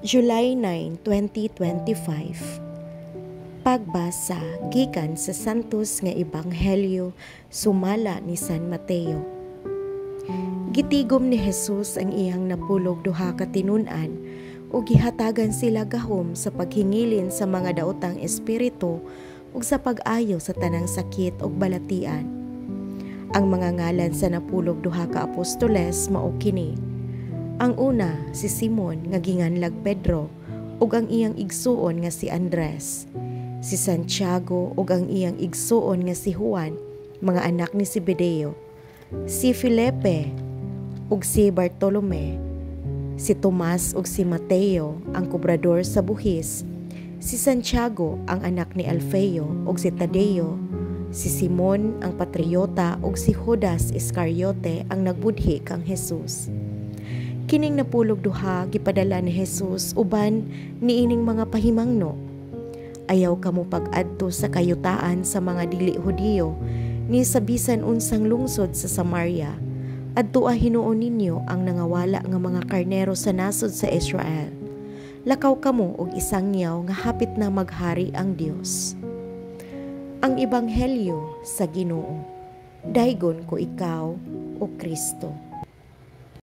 July 9, 2025. Pagbasa gikan sa Santos nga Ebanghelyo sumala ni San Mateo. Gitigom ni Jesus ang iyang 12 ka tinun-an ug gihatagan sila gahom sa paghingilin sa mga daotang espiritu ug sa pag-ayo sa tanang sakit ug balatian. Ang mga ngalan sa 12 ka apostoles mao kini: Ang una si Simon nga ginganlag Pedro ug ang iyang igsuon nga si Andres, si Santiago ug ang iyang igsuon nga si Juan, mga anak ni Zebedeo, si Felipe ug si Bartolome, si Tomas ug si Mateo ang kobrador sa buhis, si Santiago ang anak ni Alfeo ug si Tadeo, si Simon ang patriota ug si Judas Iscariote ang nagbudhi kang Jesus. Kining 12 gipadala ni Jesus uban niining mga pahimangno: "Ayaw kamo pag-adto sa kayutaan sa mga dili Hudiyo ni sa bisan unsang lungsod sa Samaria. Adtoa hinuon ninyo ang nangawala nga mga karnero sa nasod sa Israel. Lakaw kamo og isangyaw nga hapit na maghari ang Dios." Ang Ebanghelyo sa Ginoo. Daygon ko ikaw, o Kristo.